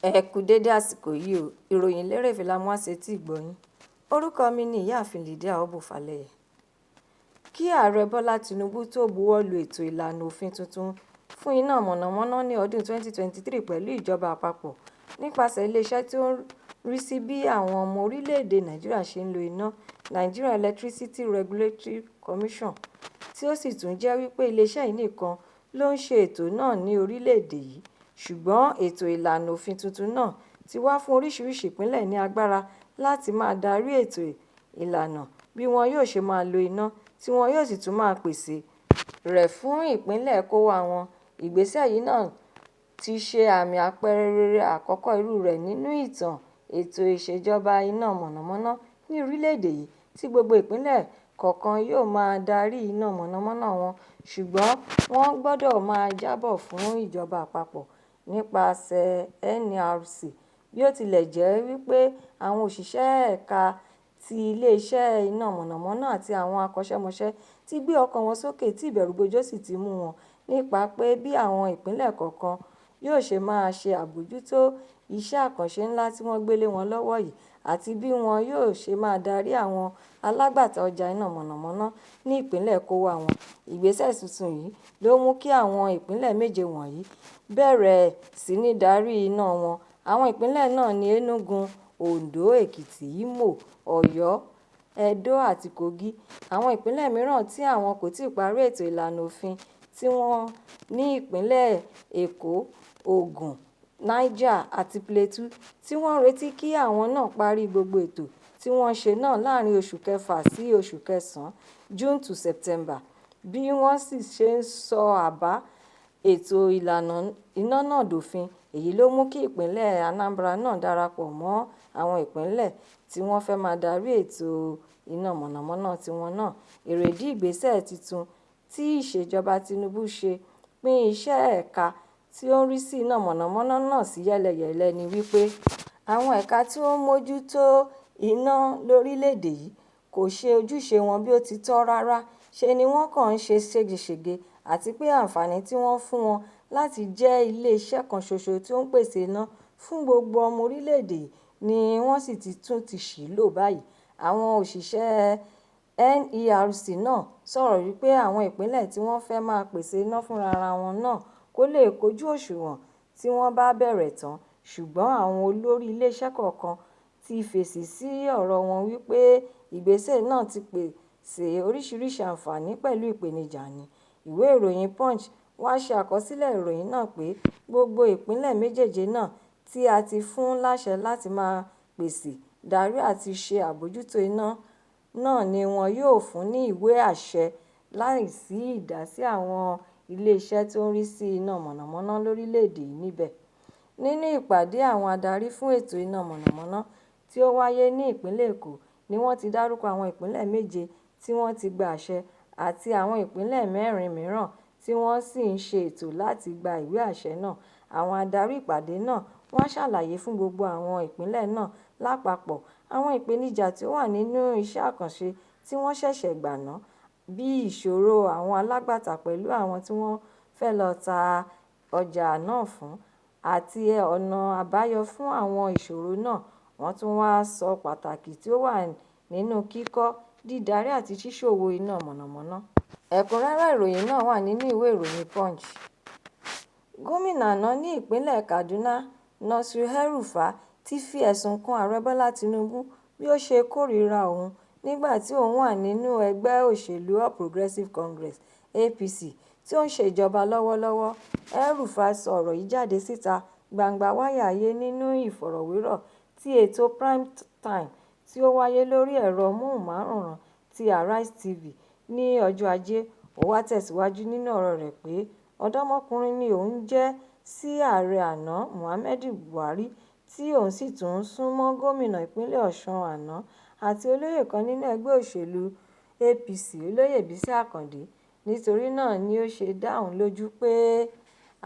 Ẹ kú dédé àsìkò yìí o. Ìròyìn lérèfé la mú wá sétí ìgbọ́ yín. Orúkọ mi ni Ìyáàfin Lydia Ọbọfálẹyẹ. Kí Ààrẹ Bọ́lá Tinubu tó buwọ́ lu ètò ìlànà òfin tuntun fún iná mọ̀nàmọ́ná ní ọdún 2023 pẹ̀lú ìjọba àpapọ̀ nípasẹ̀ iléeṣẹ́ tí ó ń rí sí bí àwọn ọmọ orílẹ̀-èdè Nàìjíríà ṣe ń lo iná, Nigeria Electricity Regulatory Commission, tí ó sì tún jẹ́ wípé iléeṣẹ́ yìí nìkan ló ń ṣe ètò náà ní orílẹ̀-èdè yìí. Ṣùgbọ́n ètò ìlànà òfin tuntun náà ti wá fún oríṣiríṣi ìpínlẹ̀ ní agbára láti máa darí ètò ìlànà bí wọn yóò ṣe máa lo iná, tí wọn yóò sì tún máa pèsè rẹ̀ fún ìpínlẹ̀ kówá wọn. Ìgbésẹ̀ yìí náà ti ṣe àmì àpẹẹrẹ rere àkọ́kọ́ irú rẹ̀ nínú ìtàn ètò ìṣèjọba iná mọ̀nàmọ́ná ní orílẹ̀-èdè yìí, tí gbogbo ìpínlẹ̀ kọ̀ọ̀kan yóò máa darí iná mọ̀nàmọ́ná wọn, ṣùgbọ́n wọ́n gbọ́dọ̀ máa jábọ̀ fún ìjọba àpapọ̀ nípasẹ̀ NERC. Bí ó tilẹ̀ jẹ́ wípé àwọn òṣìṣẹ́ ẹ̀ka ti iléeṣẹ́ iná mọ̀nàmọ́ná àti àwọn akọ́ṣẹ́mọṣẹ́ ti gbé ọkàn wọn sókè tí ìbẹ̀rùbojo sì ti mú wọn nípa pé bí àwọn ìpínlẹ̀ kọ̀ọ̀kan yóò ṣe máa ṣe àbójútó iṣẹ́ àkànṣe ńlá tí wọ́n gbé lé wọn lọ́wọ́ yìí àti bí wọn yóò ṣe máa darí àwọn alágbàtà ọjà iná mọ̀nàmọ́ná ní ìpínlẹ̀ kówá wọn. Ìgbésẹ̀ tuntun yìí ló mú kí àwọn ìpínlẹ̀ méje wọ̀nyí bẹ̀rẹ̀ sí ní darí iná wọn. Àwọn ìpínlẹ̀ náà ní Enugu, Ondo, Èkìtì, Imo, Ọ̀yọ́, Edo àti Kogi. Àwọn ìpínlẹ̀ mìíràn tí àwọn kò tíì parí ètò ìlànà òfin tí wọ́n ní ìpínlẹ̀ Èkó, Ògùn, Niger àti Plateau, tí wọ́n ń retí kí àwọn náà parí gbogbo ètò tí wọ́n ṣe náà láàrin oṣù kẹfà sí oṣù kẹsàn-án, June to September. Bí wọ́n sì ṣe sọ àbá ètò ìlànà iná náà dòfin, èyí ló mú kí ìpínlẹ̀ Anambra náà darapọ̀ mọ́ àwọn ìpínlẹ̀ tí wọ́n fẹ́ máa darí ètò iná mọ̀nàmọ́ná tiwọn náà. Èrèdí ìgbésẹ̀ tuntun tí ìṣèjọba Tinubu ṣe pín iṣẹ́ ẹ̀ka tí ó ń rí sí iná mọ̀nàmọ́ná náà sí yẹ́lẹyẹ̀lẹ ni wípé àwọn ẹ̀ka tí ó ń mójútó iná lórílẹ̀-èdè yìí kò ṣe ojúṣe wọn bí ó ti tọ́ rárá, ṣe ni wọ́n kàn ń ṣe ségesège, àti pé àǹfààní tí wọ́n fún wọn láti jẹ́ iléeṣẹ́ kan ṣoṣo tí ó ń pèsè iná fún gbogbo ọmọ orílẹ̀-èdè yìí ni wọ́n sì ti tún ti ṣì lò báyìí. Àwọn òṣìṣẹ́ NERC náà sọ̀rọ̀ wípé àwọn ìpínlẹ̀ tí wọ́n fẹ́ máa pèsè iná fúnra wọn náà kò lè kojú òṣùwọ̀n tí wọ́n bá bẹ̀rẹ̀ tán, ṣùgbọ́n àwọn olórí iléeṣẹ́ kọ̀ọ̀kan ti fèsì sí ọ̀rọ̀ wọn wípé ìgbésẹ̀ náà ti pèsè oríṣiríṣi àǹfààní pẹ̀lú ìpèníjà ni. Ìwé ìròyìn Punch wá ṣe àkọsílẹ̀ ìròyìn náà pé gbogbo ìpínlẹ̀ méjèèje náà tí a ti fún láṣẹ láti máa pèsè, darí àti ṣe àbójútó iná náà ni wọn yóò fún ní ìwé àṣẹ láìsí ìdásí àwọn iléeṣẹ́ tó ń rí sí iná mọ̀nàmọ́ná lórílẹ̀-èdè yìí níbẹ̀. Nínú ìpàdé àwọn adarí fún ètò iná mọ̀nàmọ́ná tí ó wáyé ní ìpínlẹ̀ Èkó ni wọ́n ti dárúkọ àwọn ìpínlẹ̀ méje tí wọ́n ti gba àṣẹ àti àwọn ìpínlẹ̀ mẹ́rin mìíràn tí wọ́n sì ń ṣe ètò láti gba ìwé àṣẹ náà. Àwọn adarí ìpàdé náà wá ṣàlàyé fún gbogbo àwọn ìpínlẹ̀ náà lápapọ̀ àwọn ìpèníjà tí ó wà nínú iṣẹ́ àkànṣe tí wọ́n ṣẹ̀ṣẹ̀ gbà náà, bí ìṣòro àwọn alágbàtà pẹ̀lú àwọn tí wọ́n fẹ́ lọ ta ọjà náà fún, àti ọ̀nà àbáyọ fún àwọn ìṣòro náà. Wọ́n tún wá sọ pàtàkì tí ó wà nínú kíkọ́, dídarí àti ṣíṣòwò iná mọ̀nàmọ́ná. Ẹ̀kúnrẹ́rẹ́ ìròyìn náà wà nínú ìwé ìròyìn Punch. Gómìnà àná ní ìpínlẹ̀ Kaduna, Nasir El-Rufai, ti fi ẹ̀sùn kan Ààrẹ Bọ́lá Tinubu bí ó ṣe kórìíra òun nígbà tí òun wà nínú ẹgbẹ́ òṣèlú All Progressives Congress (APC) tí ó ń ṣe ìjọba lọ́wọ́lọ́wọ́. El-Rufai sọ ọ̀rọ̀ yìí jáde síta gbangba wálíà nínú ìfọ̀rọ̀wérọ̀ ti ètò Prime Time tí ó wáyé lórí ẹ̀rọ amóhùnmáwòrán ti Arise TV ní ọjọ́ Ajé. Ó wá tẹ̀síwájú nínú ọ̀rọ̀ rẹ̀ pé ọ̀dọ́mọkùnrin ni òun jẹ́ sí ààrẹ àná Muhammadu Buhari, tí òun sì tún sún mọ́ gómìnà ìpínlẹ̀ Ọ̀ṣun àná àti olóyè kan nínú ẹgbẹ́ òṣèlú APC, Olóyè Bísí Àkàndé. Nítorí náà ni ó ṣe dá òun lójú pé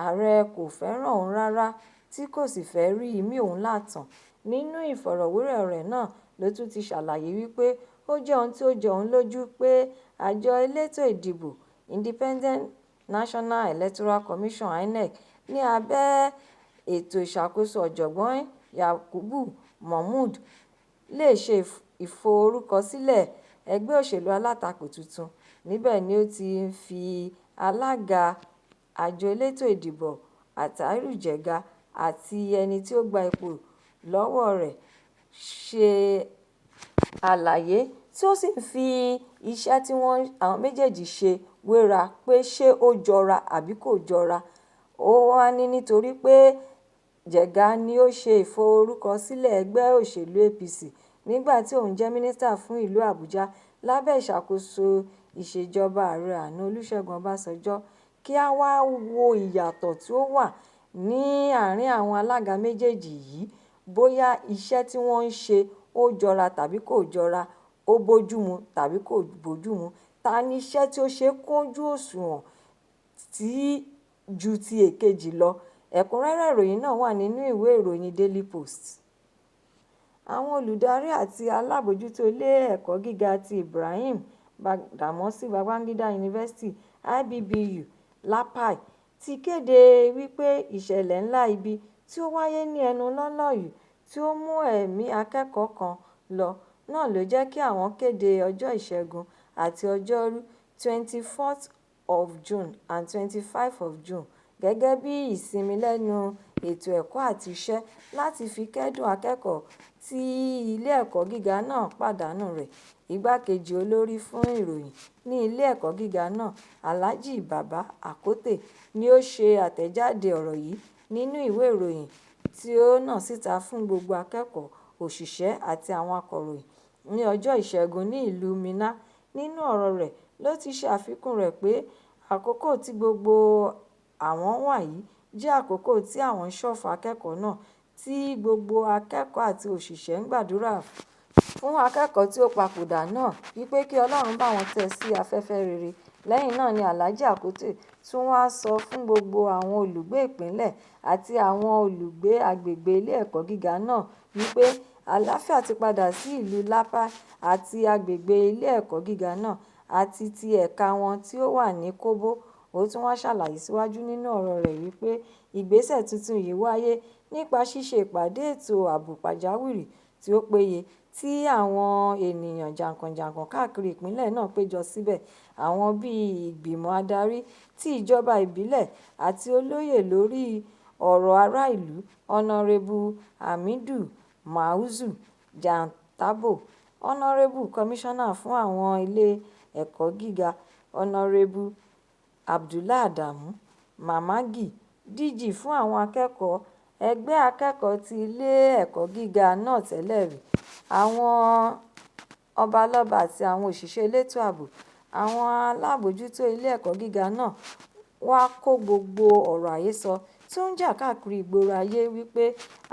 ààrẹ kò fẹ́ràn òun rárá tí kò sì fẹ́ rí imí òun láàtàn. Nínú ìfọ̀rọ̀wérọ̀ rẹ̀ náà ló tún ti ṣàlàyé wípé ó jẹ́ ohun tí ó jọ òun lójú pé àjọ elétò ìdìbò Independent National Electoral Commission (INEC) ní abẹ́ Ètò Ìṣàkóso Ọ̀jọ̀gbọ́n Yakubu Mahmood lè ṣe ìforúkọsílẹ̀ ẹgbẹ́ òṣèlú alátakò tuntun. Níbẹ̀ ni ó ti ń fi alága àjọ elétò ìdìbò Attahiru Jega àti ẹni tí ó gba ipò lọ́wọ́ rẹ̀ ṣe àlàyé tí ó sì ń fi iṣẹ́ tí wọ́n àwọn méjèèjì ṣe wéra pé ṣé ó jọra àbí kò jọra. Ó wá ní nítorí pé Jega ni ó ṣe ìforúkọsílẹ̀ ẹgbẹ́ òṣèlú APC nígbà tí òun jẹ́ mínísítà fún ìlú Àbújá lábẹ́ ìṣàkóso ìṣèjọba ààrẹ àná Olúṣẹ́gun Ọbásanjọ́. Kí a wá wo ìyàtọ̀ tí ó wà ní àárín àwọn alága méjèèjì yìí, bóyá iṣẹ́ tí wọ́n ń ṣe ó jọra tàbí kò jọra, ó bójúmu tàbí kò bójúmu. Ta ni iṣẹ́ tí ó ṣe kúnjú òṣùwọ̀n tí ju ti èkejì lọ? Ẹ̀kúnrẹ́rẹ́ ìròyìn náà wà nínú ìwé ìròyìn Daily Post. Àwọn olùdarí àti alábòójútó ilé ẹ̀kọ́ gíga ti Ibrahim Badamasi Babangida University (IBBU) Lapai ti kéde wípé ìṣẹ̀lẹ̀ ńlá ibi tí ó wáyé ní ẹnu lọ́lọ́ yìí tí ó mú ẹ̀mí akẹ́kọ̀ọ́ kan lọ náà ló jẹ́ kí àwọn kéde ọjọ́ Ìṣẹ́gun àti Ọjọ́rú 24th of June and 25 of June gẹ́gẹ́ bí ìsinmi lẹ́nu ètò ẹ̀kọ́ àti iṣẹ́ láti fi kẹ́dùn akẹ́kọ̀ọ́ tí ilé ẹ̀kọ́ gíga náà pàdánù rẹ̀. Igbákejì olórí fún ìròyìn ní ilé ẹ̀kọ́ gíga náà, Alhaji Baba Akote, ni ó ṣe àtẹ̀jáde ọ̀rọ̀ yìí nínú ìwé ìròyìn tí ó nà síta fún gbogbo akẹ́kọ̀ọ́, òṣìṣẹ́ àti àwọn akọ̀ròyìn ní ọjọ́ Ìṣẹ́gun ní ìlú Minna. Nínú ọ̀rọ̀ rẹ̀ ló ti ṣe àfikún rẹ̀ pé àkókò tí gbogbo àwọn wà yìí jẹ́ àkókò tí àwọn ń ṣọ̀fọ̀ akẹ́kọ̀ọ́ náà, tí gbogbo akẹ́kọ̀ọ́ àti òṣìṣẹ́ ń gbàdúrà fún akẹ́kọ̀ọ́ tí ó papòdà náà wípé kí Ọlọ́run bá wọn tẹ́ sí afẹ́fẹ́ rere. Lẹ́yìn náà ni Alhaji Akote tún wáá sọ fún gbogbo àwọn olùgbé ìpínlẹ̀ àti àwọn olùgbé agbègbè ilé ẹ̀kọ́ gíga náà wípé àlàáfíà ti padà sí ìlú Lapai àti agbègbè ilé ẹ̀kọ́ gíga náà àti ti ẹ̀ka wọn tí ó wà ní Kóbó. Ó tún wáá ṣàlàyé síwájú nínú ọ̀rọ̀ rẹ̀ wípé ìgbésẹ̀ tuntun yìí wáyé nípa ṣíṣe ìpàdé ètò ààbò pàjáwìrì tí ó péye tí àwọn ènìyàn jàǹkànjàǹkàn káàkiri ìpínlẹ̀ náà péjọ síbẹ̀. Àwọn bíi ìgbìmọ̀ adarí ti ìjọba ìbílẹ̀ àti olóyè lórí ọ̀rọ̀ ará ìlú, Ọ̀nàrẹ́bù Hamidu Muazu Jantabo, Ọ̀nàrẹ́bù Kọmíṣánná fún àwọn ilé ẹ̀kọ́ gíga, Ọ̀nàrẹ́bù Abdullahi Adamu Mamagi, DG fún àwọn akẹ́kọ̀ọ́, ẹgbẹ́ akẹ́kọ̀ọ́ ti ilé ẹ̀kọ́ gíga náà tẹ́lẹ̀ rí, àwọn ọbalọ́ba àti àwọn òṣìṣẹ́ elétò ààbò. Àwọn alábòójútó ilé ẹ̀kọ́ gíga náà wá kó gbogbo ọ̀rọ̀ àhesọ tí ó ń jà káàkiri ìgboro ayé wípé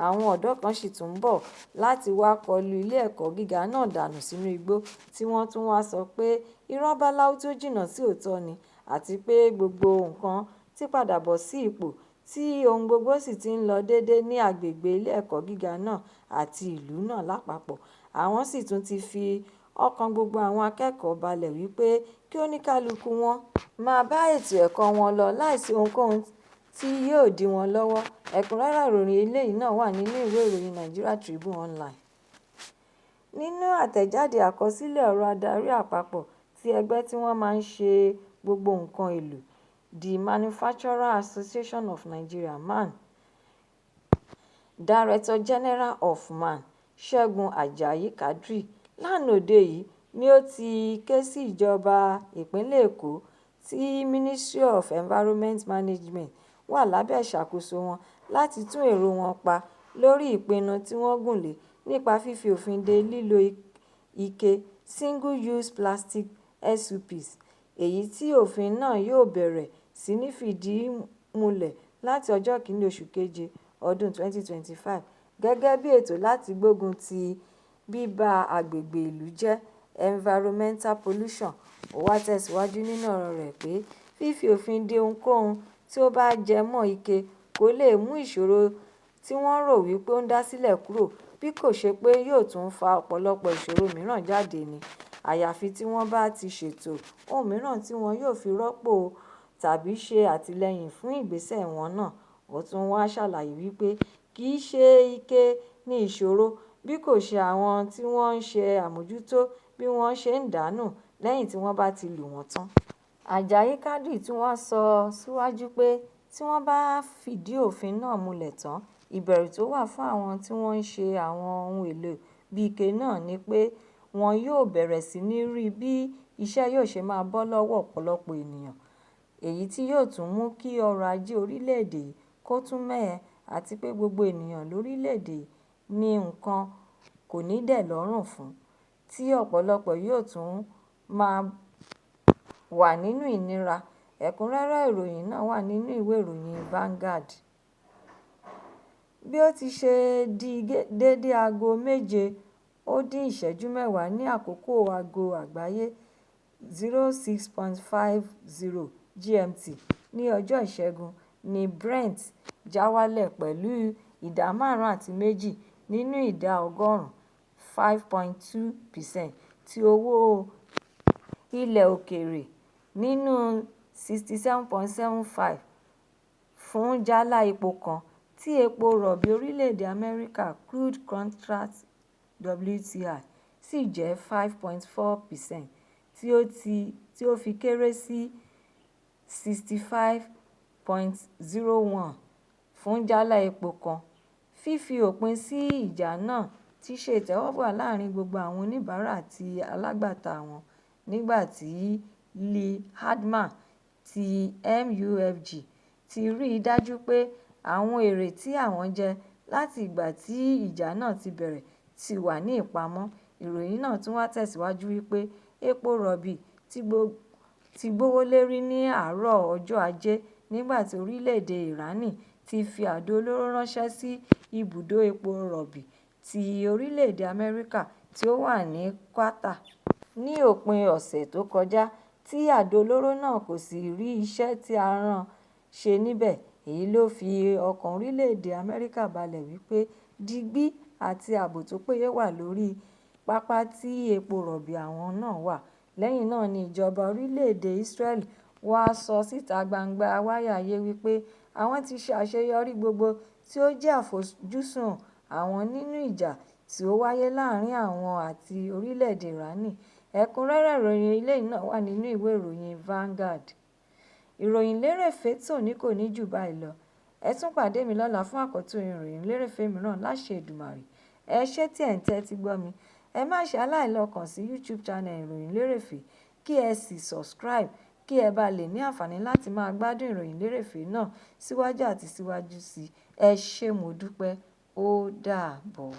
àwọn ọ̀dọ́ kan ṣì tún ń bọ̀ láti wá kọlu ilé ẹ̀kọ́ gíga náà dànù sínú igbó, tí wọ́n tún wáá sọ pé irọ́ báláú tó jìnnà sí òótọ́ ni àti pé gbogbo nǹkan ti padà bọ̀ sí ipò tí ohun gbogbo sì ti ń lọ déédé ní agbègbè ilé ẹ̀kọ́ gíga náà àti ìlú náà lápapọ̀. Àwọn sì tún ti fi ọkàn gbogbo àwọn akẹ́kọ̀ọ́ balẹ̀ wípé kí oníkálukú wọn máa bá ètò ẹ̀kọ́ wọn lọ láìsí ohunkóhun tí yóò dí wọn lọ́wọ́. Ẹ̀kúnrẹ́rẹ́ ìròyìn eléyìí náà wà nínú ìwé ìròyìn Nigeria Tribune Online. Nínú àtẹ̀jáde àkọsílẹ̀ ọ̀rọ̀ adarí àpapọ̀ ti ẹgbẹ́ tí wọ́n máa ń ṣe gbogbo nǹkan èlò, The Manufacturers Association of Nigeria (MAN), Director General of MAN, Ṣẹ́gun Àjàyí Quadri, lánàá òde yìí ni ó ti ké sí ìjọba ìpínlẹ̀ Èkó tí Ministry of Environment Management wà lábẹ́ ìṣàkóso wọn láti tún èrò wọn pa lórí ìpinnu tí wọ́n gùn lé nípa fífi òfin de lílo ike single-use plastic SUPs, èyí tí òfin náà yóò bẹ̀rẹ̀ sí ní fìdí múlẹ̀ láti ọjọ́ Kìíní oṣù Keje ọdún 2025 gẹ́gẹ́ bí ètò láti gbógun ti bíba agbègbè ìlú jẹ́ environmental pollution. Ó wáá tẹ̀síwájú nínú ọ̀rọ̀ rẹ̀ pé fífi òfin de ohunkóhun tí ó bá jẹ mọ́ ike kò lè mú ìṣòro tí wọ́n rò wípé ó ń dá sílẹ̀ kúrò bí kò ṣe pé yóò tún fa ọ̀pọ̀lọpọ̀ ìṣòro mìíràn jáde ní, àyàfi tí wọ́n bá ti ṣètò ohun mìíràn tí wọn yóò fi rọ́pò tàbí ṣe àtìlẹ́yìn fún ìgbésẹ̀ wọn náà. Ó tún wá ṣàlàyé wípé kì í ṣe ike ní ìṣòro bí kò ṣe àwọn tí wọ́n ń ṣe àmójútó bí wọ́n ṣe ń dànù lẹ́yìn tí wọ́n bá ti lò wọ́n tán. Àjàyí Quadri tún wá sọ síwájú pé tí wọ́n bá fìdí òfin náà múlẹ̀ tán, ìbẹ̀rù tó wà fún àwọn tí wọ́n ń ṣe àwọn ohun èlò bíi ike náà ni pé wọn yóò bẹ̀rẹ̀ sí ní rí bí iṣẹ́ yóò ṣe máa bọ́ lọ́wọ́ ọ̀pọ̀lọpọ̀ ènìyàn, èyí tí yóò tún mú kí ọrọ̀ ajé orílẹ̀-èdè yìí kó tún mẹ́hẹ àti pé gbogbo ènìyàn lórílẹ̀-èdè yìí ní nǹkan kò ní dẹ̀ lọ́rùn fún, tí ọ̀pọ̀lọpọ̀ yóò tún máa wà nínú ìnira. Ẹ̀kúnrẹ́rẹ́ ìròyìn náà wà nínú ìwé ìròyìn Vanguard. Bí ó ti ṣe di dédé aago 6:50 ní àkókò aago àgbáyé 06:50 GMT ní ọjọ́ Ìṣẹ́gun ní Brent já wálẹ̀ pẹ̀lú ìdá 5.2 nínú ìdá ọgọ́rùn-ún 5.2% tí owó ilẹ̀ òkèèrè nínú 67.75 fún jálá epo kan, tí epo rọ̀bì orílẹ̀-èdè Amẹ́ríkà crude contract WTI sì jẹ́ 5.4% tí ó fi kéré sí 65.01 fún jálá epo kan. Fífi òpin sí ìjà náà ti ṣe ìtẹ́wọ́gbà láàrin gbogbo àwọn oníbàárà àti alágbàtà wọn, nígbà tí Lee Hardman ti MUFG ti rí i dájú pé àwọn èrè tí àwọn jẹ láti ìgbà tí ìjà náà ti bẹ̀rẹ̀ ti wà ní ìpamọ́. Ìròyìn náà tún wá tẹ̀síwájú wípé epo rọ̀bì ti gbówó lérí ní àárọ̀ ọjọ́ Ajé nígbà tí orílẹ̀-èdè Ìránì ti fi àdó olóró ránṣẹ́ sí ibùdó epo rọ̀bì ti orílẹ̀-èdè Amẹ́ríkà tí ó wà ní Qatar ní òpin ọ̀sẹ̀ tó kọjá, tí àdó olóró náà kò sì rí iṣẹ́ tí a rán ṣe níbẹ̀. Èyí ló fi ọkàn orílẹ̀-èdè Amẹ́ríkà balẹ̀ wípé digbí àti ààbò tó péye wà lórí pápá tí epo rọ̀bì àwọn náà wà. Lẹ́yìn náà ni ìjọba orílẹ̀-èdè Israel wá sọ síta gbangba wálíà wípé àwọn ti ṣe àṣeyọrí gbogbo tí ó jẹ́ àfojúsùn àwọn nínú ìjà tí ó wáyé láàrin àwọn àti orílẹ̀-èdè Ìránì. Ẹ̀kúnrẹ́rẹ́ ìròyìn eléyìí náà wà nínú ìwé ìròyìn Vanguard. Ìròyìn lérèfé tòní kò ní jù báyìí lọ. Ẹ tún pàdé mi lọ́la fún àkọ́tún ìròyìn lérèfé mìíràn láṣẹ Èdùmàrè. Ẹ ṣé tí ẹ̀ ń tẹ́tí gbọ́ mi. Ẹ má ṣe aláìlọ kàn sí YouTube channel Ìròyìn Lérèfé kí ẹ sì subscribe kí ẹ bá lè ní àǹfààní láti máa gbádùn ìròyìn lérèfé náà síwájú àti síwájú sí i. Ẹ ṣé, mo dúpẹ́. Ó dàbọ̀.